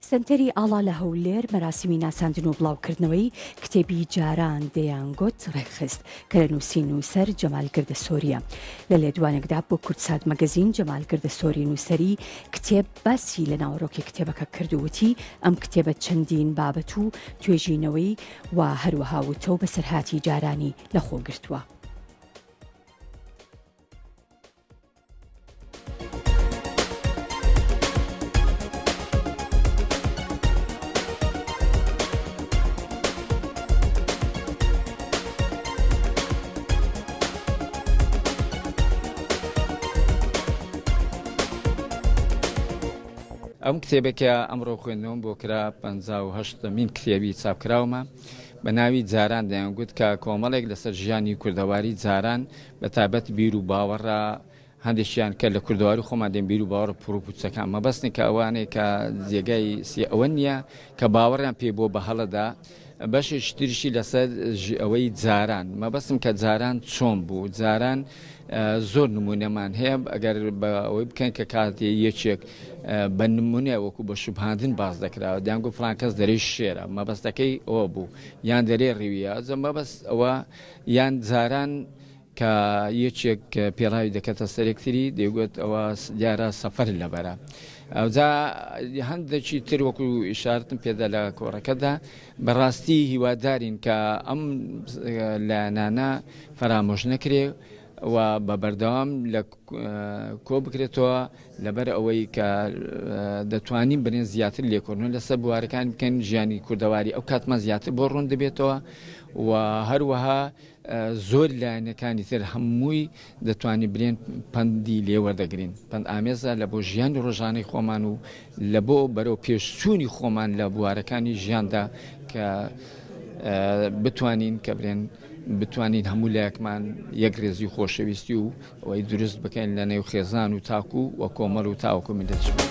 سەنتەری ئاڵا لە هەولێر مەراسیمی ناساندن و بڵاوکردنەوەی کتێبی جاران دەیانگوت ڕێکخست کە لە نووسین نووسەر جەمال گردەسۆرییە. لە لێدوانێکدا بۆ کوردسات مەگەزین جەمال گردەسۆری نووسەری کتێب باسی لە ناوەڕۆکی کتێبەکە کرد و وتی ئەم کتێبە چەندین بابەت و توێژینەوەی و هەروەها وتە و بەسەرهاتی جارانی لەخۆ گرتووە. ئەم کتێبە کە ئەمڕۆ خوێندنەوەم بۆ کرا 58مین کتێبی چاپکراومە بە ناوی جاران دەیانگوت کە کۆمەڵێک لەسەر ژیانی کوردەواری جاران بە تایبەت بیر و باوەڕە هەندێکیان کە لە کوردەواری خۆمان دێن بیر و باوەڕە پڕوپوچەکان مەبەستن کە ئەوانەی کە جێگای سی ئەوە نییە کە باوەڕیان پێ بۆ بە هەڵەدا بەشێکی تریشی لەسەر ئەوەی جاران مەبەستم کە جاران چۆن بوو جاران زۆر نمونەمان هەیە ئەگەر بە ئەوەی بکەن کە کاتێ یەکێک بە نمونە وەکو بە شوبهاندن باس دەکراوە دەیانگو فلان کەس دەرێ شێرە مەبەستەکەی ئەوە بوو یان دەرێ ڕیویە مەبەست ئەوە یان جاران کە یەکێک پێڵاوی دەکەتە سەر یەکتری دەیگوت ئەوە دیارە سەفەر لەبەرە. ئەوجا هەندێکی تر وەکو ئیشارەتم پێدا لە کۆڕەکەدا بەڕاستی هیوادارین کە ئەم لایەنانە فەرامۆش نەکرێ و بە بەردەوام لە کۆ بکرێتەوە لەبەر ئەوەی کە دەتوانین برێن زیاتر لێکۆڵینەوە لەسەر بوارەکان بکەین ژیانی کوردەواری ئەو کاتمان زیاتر بۆ ڕوون دەبێتەوە و هەروەها زۆر لایەنەکانی تر هەمووی دەتوانین برێن پەندی لێ وەردەگرین پەند ئامێزە لە بۆ ژیانی ڕۆژانەی خۆمان و لە بۆ بەرەو پێشچوونی خۆمان لە بوارەکانی ژیاندا کە بتوانین کە برێن بتوانین هەموو لایەکمان یەکرێزی خۆشەویستی و ئەوەی دروست بکەین لە نێو خێزان و تاکو و کۆمەڵ و تاوەکو میللەتیشمان.